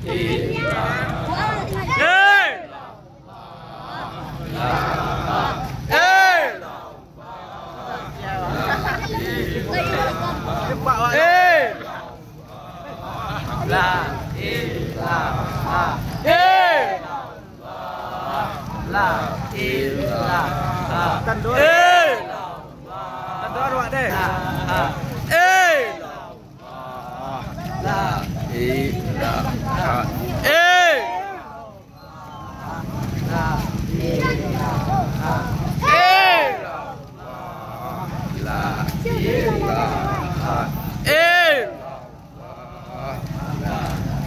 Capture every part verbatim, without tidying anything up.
Hei! Hei! Hei! La ilaha illallah. La ilaha illallah. Tanduan awak deh. La ilaha. La ilaha. La ilaha. La ilaha. La ilaha. La ilaha. La ilaha.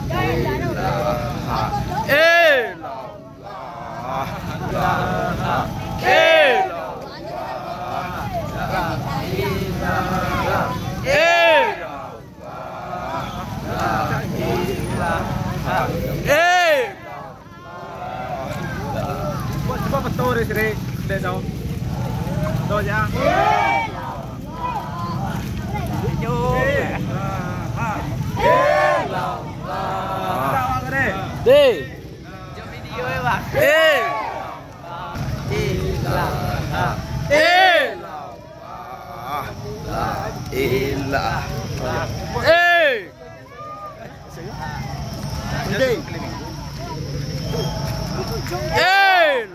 La ilaha. Hei! Cuba, cuba betul dari sini. Dek, tau. Betul, ya. Hei. Ha. Hei. Hei. Hei. Hei. Hei. Hei. Hei. Hei.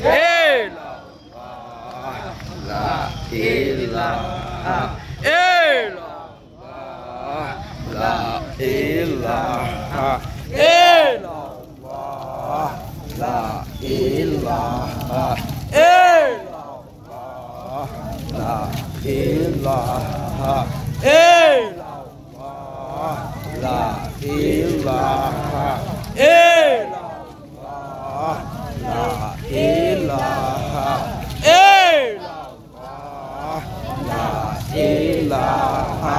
Hei. La ilaha. La ilaha. La ilaha. La ilaha. La ilaha illallah. La ilaha illallah. La ilaha illallah. La ilaha illallah. La ilaha illallah. La ilaha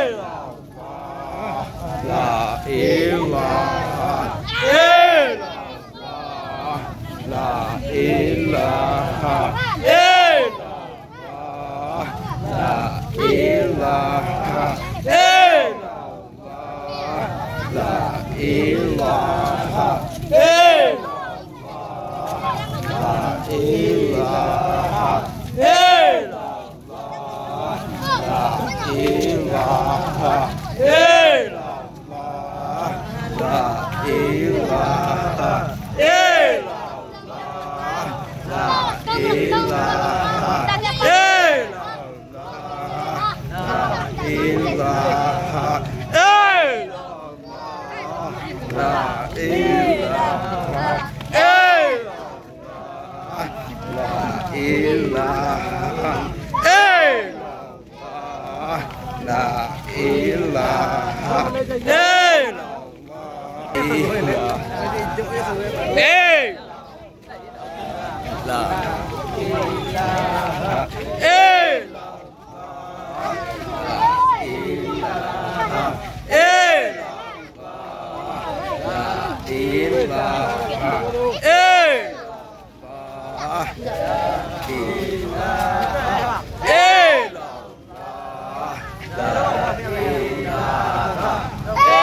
illallah. La ilaha illallah. La ilaha illallah. La ilaha illallah. La ilaha illallah. La ilaha illallah. La ilaha illallah. La ilaha illallah. La ilaha illallah. La ilaha illallah. La ilaha illallah. Hey! La ilaha illallah. Hey! La ilaha illallah. La ilaha illallah. La ilaha illallah. La ilaha illallah.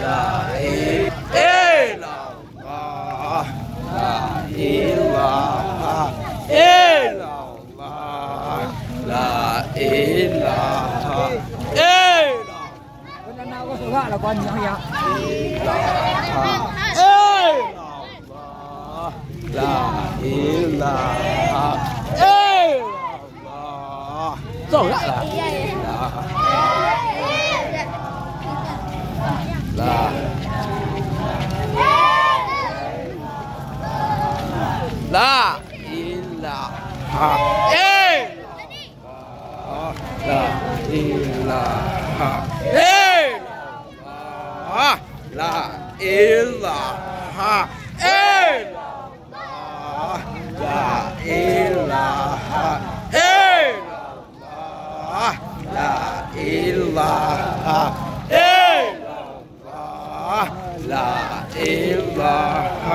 La ilaha illallah. La ilaha illallah. La ilaha illallah. La ilaha illallah. Sorak lah. La. La ilaha illallah. La ilaha illallah. La ilaha illallah.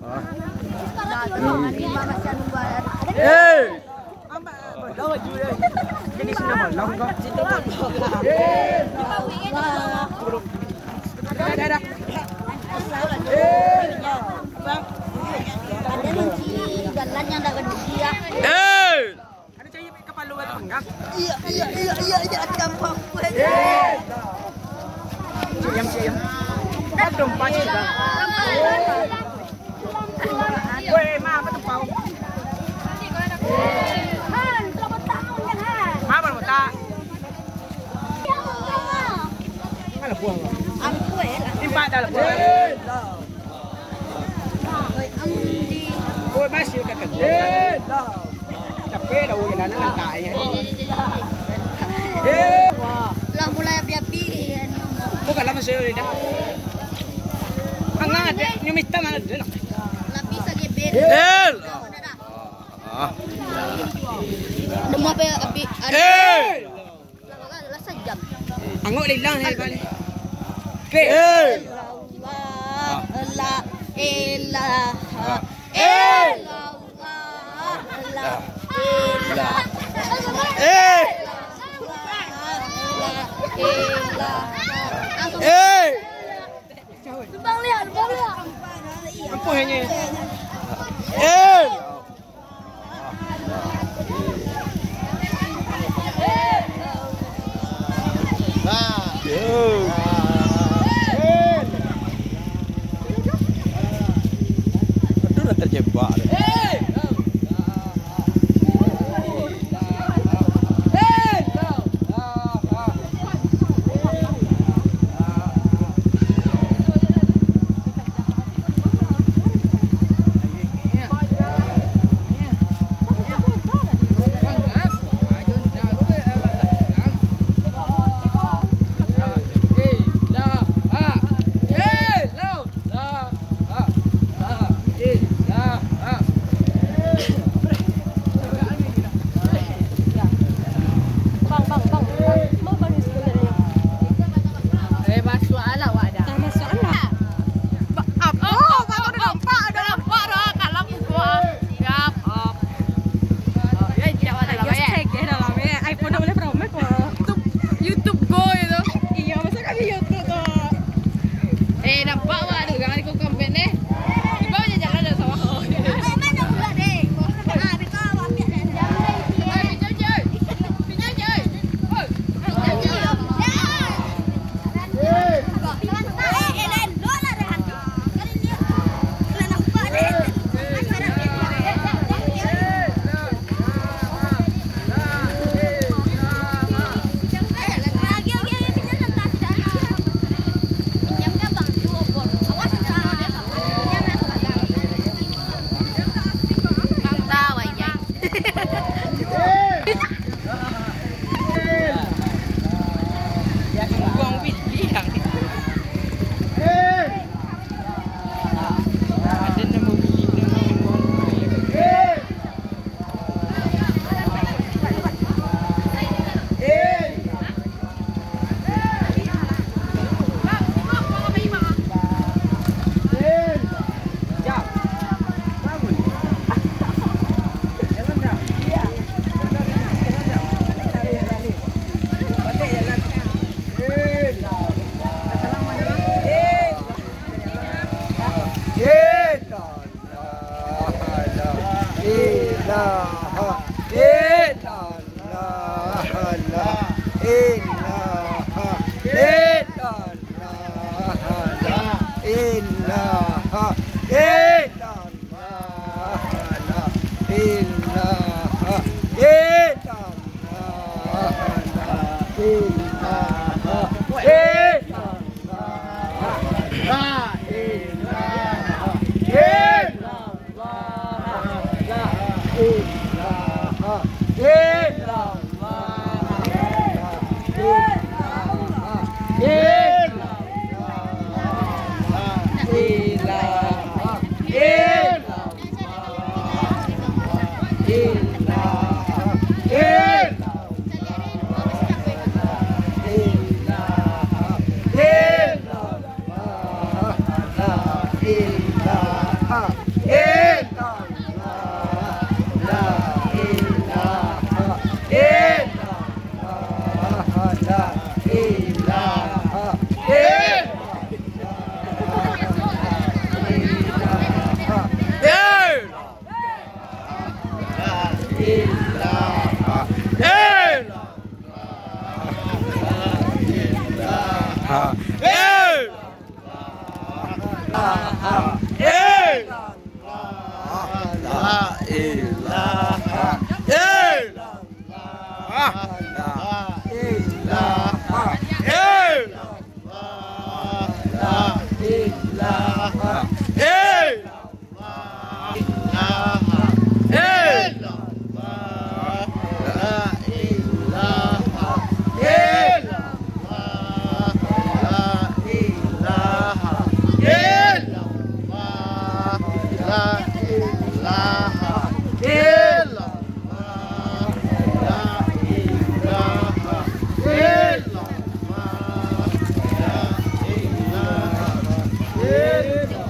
Eh. Ada kunci jalan yang dah berhenti ya. Eh. Ada cari kapalo atau panggang? Iya, iya, iya, iya, iya, ada apa-apa aja. Siam, siam. Ada dompa juga. Woi, ma, apa tu, Pau? Han, selamat tahun, ya, Han. Ma, baru botak. Alah, buang. Aku, eh, lah. Timpak dah lah, buang. Oi, masih ka kerja. Capek dah urang nak letak ni. Lah mulai api-api. Bukan lama saya dah. Angah ada, nyo mita mana ada lah. Lapis lagi ber. Eh. Ah. Demo apa api? Eh. Lah sajam. Angok lilang ni balik. Klik. Eh. La ilaha illallah. La ilaha illallah. Eh. La ilaha illallah. Eh. Lubang liak, lubang liak. Ampuh ini. Eh. Aduh, lah terjebak. Bang, bang, bang, bang. Mau bang sebenarnya. Eh, masuk alat awak dah. Dah masuk alat. Ba-, apa? Oh, baru dah nampak, dah nampak dah. Kalau buka, siap, op. Oh, ya, tidak ada lah, ya. Segeh dalam, ya. iPhone dah boleh promo kok. YouTube, YouTube Go itu. Iya, masa kami YouTube tu. Eh, nampak awak tu, jangan ikut kampen deh. Tiba aja jalan dah sawah. Eh, mana pula deh? Gua kena ambil kau, ambil deh. Eh, pinjam je. Pinjam je. Oi. Pinjam je. ilaha illallah. La ilaha illallah. La ilaha illallah. La ilaha illallah. La ilaha illallah. La ilaha illallah. La ilaha illallah. La ilaha illallah. La ilaha illallah.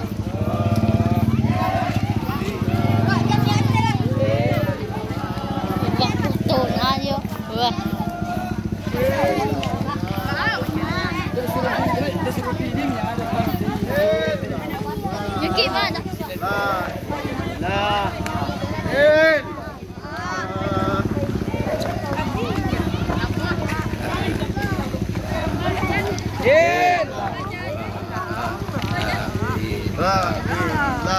Wah, foto aja. Wah. Yuki mana? La ilaha illallah. Eh! Ah, la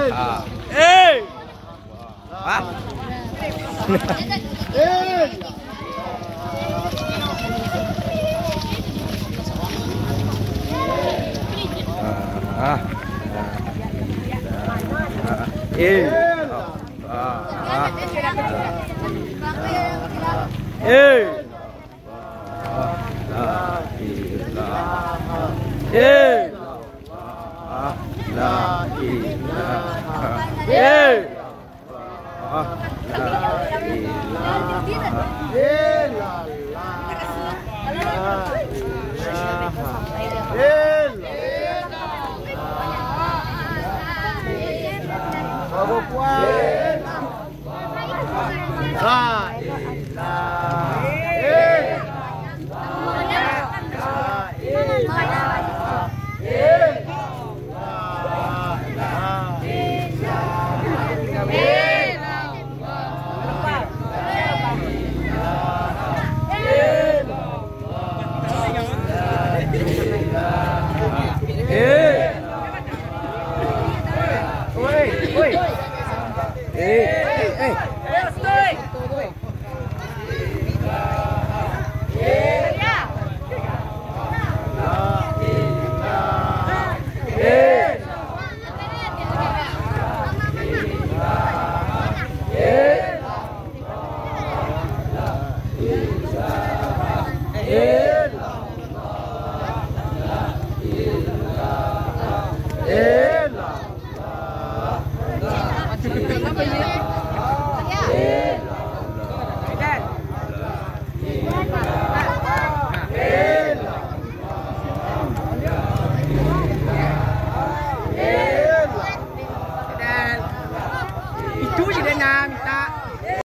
ilaha. Eh! Ah. Ah. Eh. Ah. Eh. La ilaha illallah. La ilaha illallah. La ilaha illallah. La ilaha illallah.